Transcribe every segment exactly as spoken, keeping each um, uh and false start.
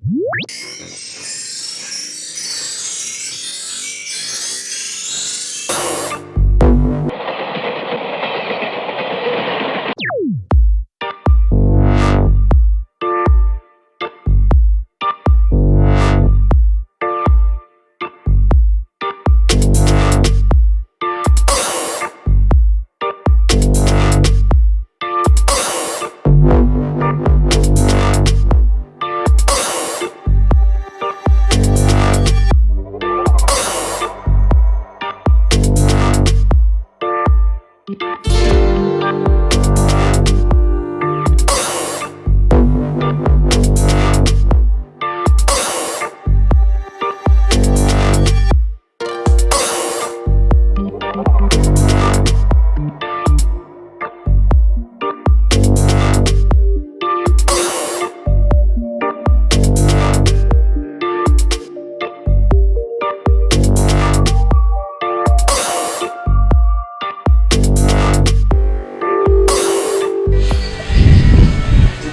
Di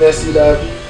mèsi lavi.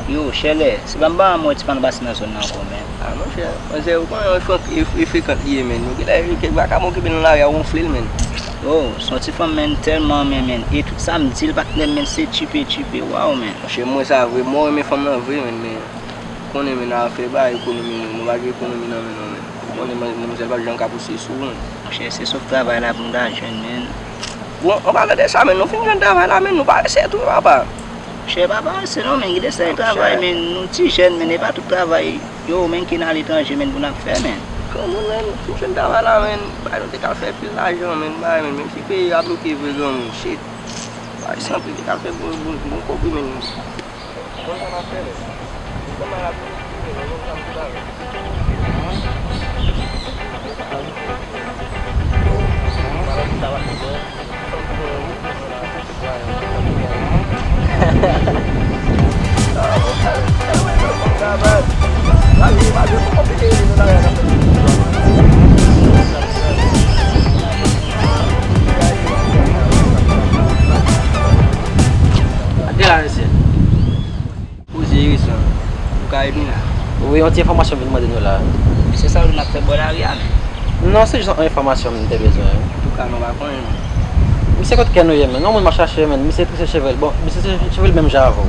Yo, Chèlè, se pa m pa wè ti pa nou pase nan zòn nan ankò, men. A, monchè, manzè, ou konnen e fre-, e, e frekant li ye, men. Nou genlè, e, ke vakabon kenbe nan lari a wonfle l, men. Yo, se yon ti fanm, men, tèlman renmen, men. E tout sa m di l, patnè m, men, se tchipe, tchipe, waw, men. Monchè, mwen sa vre, mwen renmen fanm nan vre, men, men. Konnen, men, afè ba ekonomi, nou pa gen ekonomi nan men nou, men. Ou konnen, man-, manzè pa janm ka pouse sou ou, men. Monchè, se sof travay la pou nou ta jwenn, men. Bon, an palan de sa, men, nou fin jwenn travay la, men, nou parese tou, papa. Monchè, pa parese non, men, gen de sèl travay, men, nou ti jèn, men, e pa tout travay yo, men, ki nan aletranje, men, pou n ap fè, men. Kòman, men, nou fin jwenn travay la, men, bay nou te ka fè pil lajan, men, bay, men, menm si peyi a bloke vre, granmoun, shit. Bay santi te ka fè bon, bon, bon kob wi, men. Konn sa m ap fè, men. Konn malad mwen, men, men, men, sa m di la, men. Malad sa va fè mwen. Gade la, mesye. Poze Iris lan. Ou ka ede m? Wi, yon ti enfòmasyon m vin mande nou la. Se sa w di m ap fè bò lari a, men? Non, se jis yon enfòmasyon m te bezwen wi. Antouka, nou pa konnen, non. Misye, kote kè nou ye, men? Yon moun m ap chache, men. Misye trese cheve l. Bon, misye trese cheve l menm jan avè w.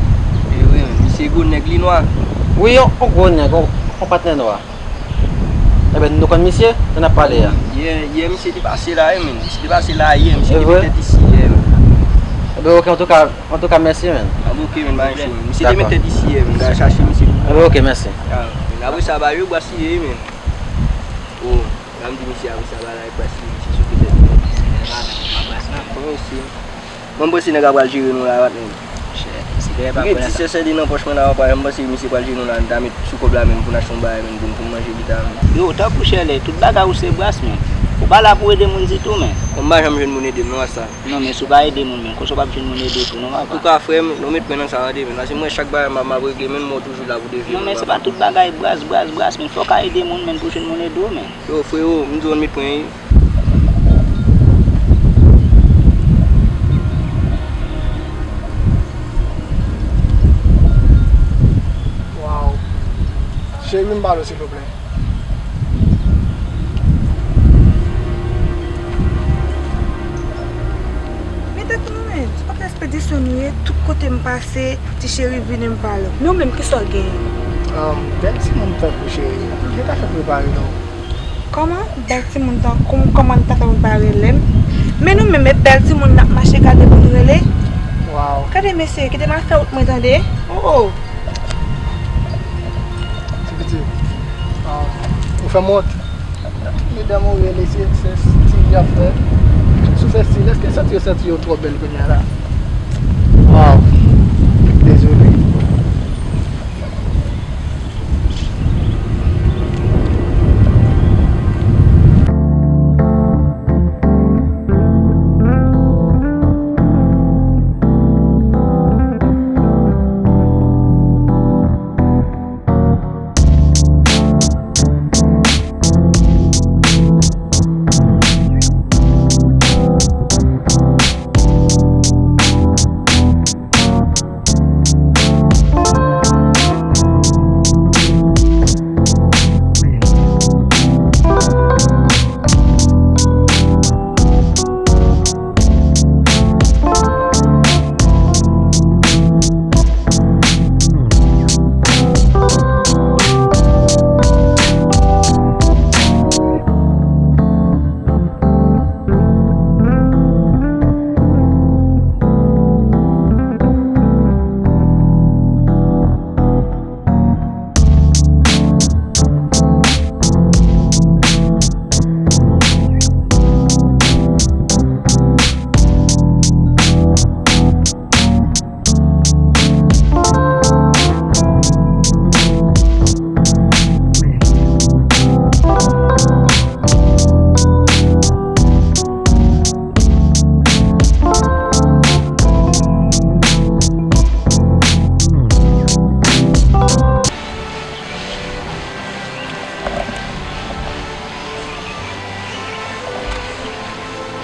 E wi, men. Misye gwo nèg, li nwa. Wi, yon, yon gwo nèg, yon, yon patnè nwa. Ebyen, nou konn misye, jan n ap pale a. Yè, yè, misye te pase la, wi, men. Misye te pase la yè, misye te met tèt isi yè, men. Ebyen, oke, antouka, antouka, mèsi, men. An, oke, men, pa gen pwoblèm. Misye te met tèt isi yè, men. N a chache misye. Ebyen, oke, mèsi. A, men, apre sa, ba yo bwasye, wi, men. O, la m di misye apre sa, ba la, e bwasye, misye souke tèt li. Mwen, mesye. Mwen panse nèg la pral jere nou la, patnè. Monchè, si dèyè pa pran sa. Gen ti sèsè de nan pòch mwen la, papa, mwen panse misye pral jere nou la, nou ta met sou kòb la menm pou n achte yon bagay menm pou n, pou n manje pita menm. Yo, tankou Chèlè, tout bagay ou se bras, men. Ou pa la pou ede moun ditou, men. Bon, m pa janm jwenn moun ede m, non, a sa. Non, men si w pa ede moun, men, konsa w p ap jwenn moun ede w tou, non, papa. Antouka, frè m, nou met men nan sa, tande, men. Paske mwen, chak bagay m ap, m ap regle, men m wè w toujou la pou devye moun. Non, men se pa tout bagay bras, bras, bras, men fòk a ede moun, men, pou jwenn moun ede w, men. Yo, frewo, m di w ann met pwen wi. Waw. Cheri, m pale w, silvouplè. Men tèt nou, men, se pa ekspedisyon nou ye, tout kote m pase, ti cheri vini m pale w. Men ou menm, kisa w genyen? Ahn, bèl timoun tankou cheri, m gentan fè prepare non. Kòman? Bèl timoun tankou m, kòman n ta fè pou pa rele m? Men nou menm, e bèl timoun n ap mache gade pou n rele? Waw. Gade mesye, kite m al fè wout mwen tande. O, o. Ti pitit, ah, ou fè m wont. Tout medam ou rele, se, se stil y ap fè. Si w fè stil, èske santi yo santi yo twò bèl kounye a la? Waw. Dezole.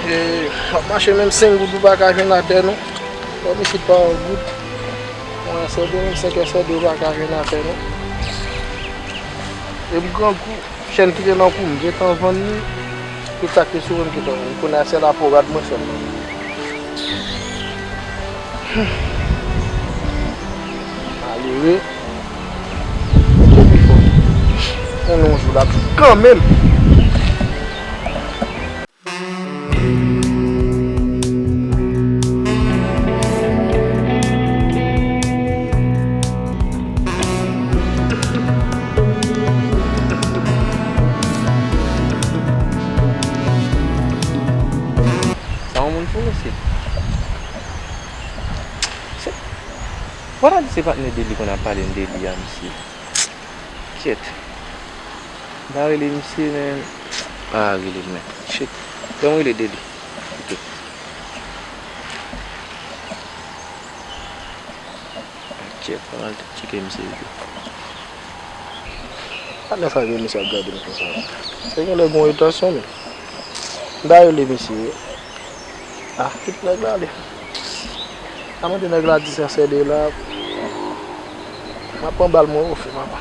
E, m ap mache menm senk goud ou pa ka jwenn atè non. Kòm isit pa yon goud. Mwen sède menm senk è sède ou pa ka jwenn atè non. E m grangou. Chèn ki te nan kou m gentan vann li. Tout sa k te sou mwen m gentan vann. Kounye a se lapo rad mwen sèlman. Malere. Mwen te pi fò. Konnen yon jou l ap kanmenm. Sa yon moun fou, mesye. Se, w a di se patnè Deli konn ap pale m de li a, mesye. Kyèt. M pa rele misye, men. Pa rele l, men. Shit. Fè m rele Deli. Pito. Kyèt, fò m al tcheke misye pito. Patnè sa ke misye ap gade m konsa. Se genlè gon entansyon, men. M ta rele misye. Ah, kite nèg la ale. A mande nèg la di se sède la. M ap pran bal mwen ofè, papa.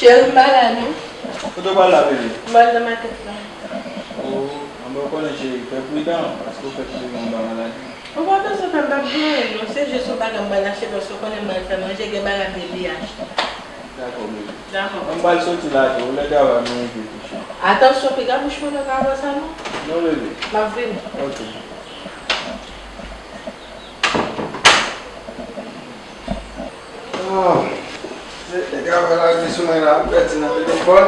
Cheri, m pa la non. Kote w pral la, bebe? M pral nan makèt la. O, anben w konnen cheri, fè pridan, paske w fèk rive anba maladi. Ou pa bezwen pè, m p ap gen anyen non, se jis yon bagay m pral achte, paske w konnen m pral fè manje, gen bagay m vle achte. Dakò, bebe. Dakò. Mwen m pral soti la tou, ou lè travay mwen rive tou cheri. Atansyon, piga bouch mwen nan travay sa non. Non, bebe. M ap vini. Ok. Oh, se travay la ki sou mwen la, m pèdi nan telefòn.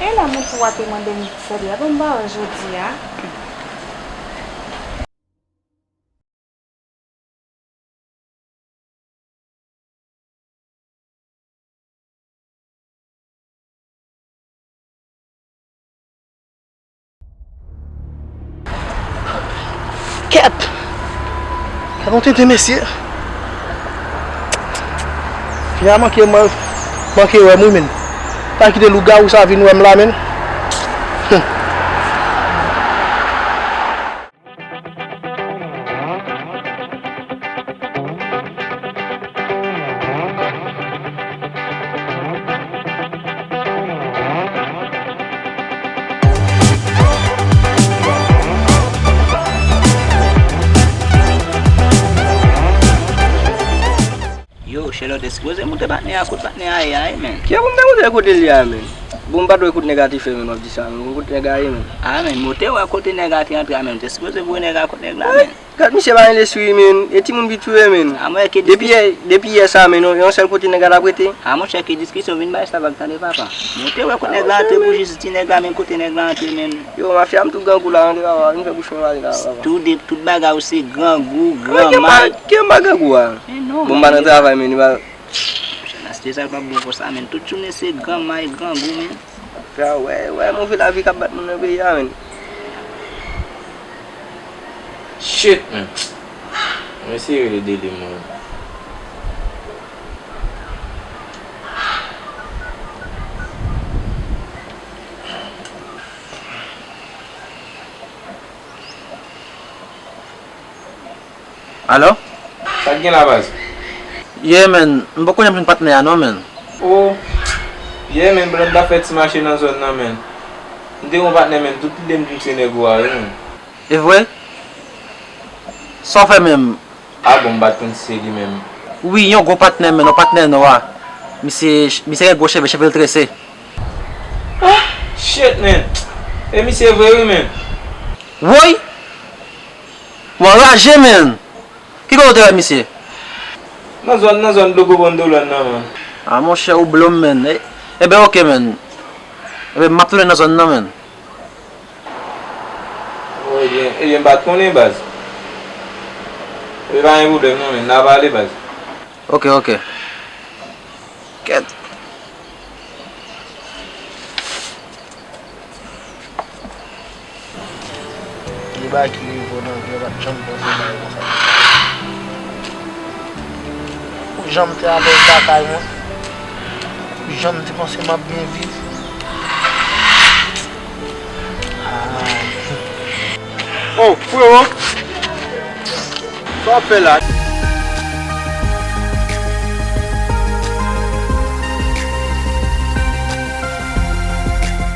E la moun pou a te mande m sèl la, bon, m ba w jodi a. Kèt! Gad yon tenten, mesye! Fi a manke, man-, manke wè m, wi, menn. Pa kite lougawou sa vin wè m la, menn. Hum. Yo, Chèlò, te sipoze montre patnè a kot patnè a ye a, wi, menn. Kiyè pou m te montre kote l ye a, menn? Bon, m pa t wè kote nèg a te fè, menn, w ap di sa, menn. Bon, kote nèg a ye, menn? A, menn, mwen te wè kote nèg a te antre a, menn. Te sipoze voye nèg a kot nèg la, menn. Gad misye pa gen lespri, menn. E timoun piti w ye, menn. A, mwen ke depi yè, depi yè sa, menn, yon, yon sèl kote nèg a t ap rete. A, monchè, ke diskisyon vin bay sa vag tande, papa. Mwen te wè kote nèg la antre pou jis di nèg la, menn, kote nèg la antre, menn. Yo, mafya, m tou grangou la, tande, papa. Vin fè bouch mwen pale la, papa. Tou de, tout bagay ou se grangou, granmay. Ki m pa grangou a? Men non, bon, m pa nan travay, menn, li pa. Monchè, Nasty, sa pa bon konsa, menn. Tout jounen se granmay, grangou, menn. Frè, wè, wè, move lavi k ap bat moun nan peyi a, menn. Shit, menn. Mwen eseye rele Deli, mwen. Alo? Sa k gen la, baz? Yeah, man. M poko janm jwenn patnè a non, man. Oh. Yeah, man, pandan m t ap fè ti mache nan zòn nan, man. M te gen yon patnè, man, tout lide m di m se nèg ou a, wi, man. E vre? Sa w fè menm? A bon, m pa t konn si se li menm. Wi, yon gwo patnè, man, yon patnè nwa. Misye, misye gen gwo cheve, cheve l trese. Ah, shit, man. E misye vre, wi, man. Woy! W anraje, man! Ki kote w te wè misye? Nan zòn, nan zòn Dlogo Bondolòn nan, man. A, monchè, ou blo m, man. E, ebyen, oke, man. Ebyen, m ap tounen nan zòn nan, man. O, ebyen, ebyen, m pa t konnen, baz. Ebyen, pa gen pwoblèm, non, man. N a pale, baz. Oke, oke. Kèt. Gen bagay ki rive w nan vi w, pa t janm panse bagay konsa. Pou jan m te alèz lakay mwen, pou jan m te panse m ap byen viv. Ay. Oh, frewo! Sa w ap fè la?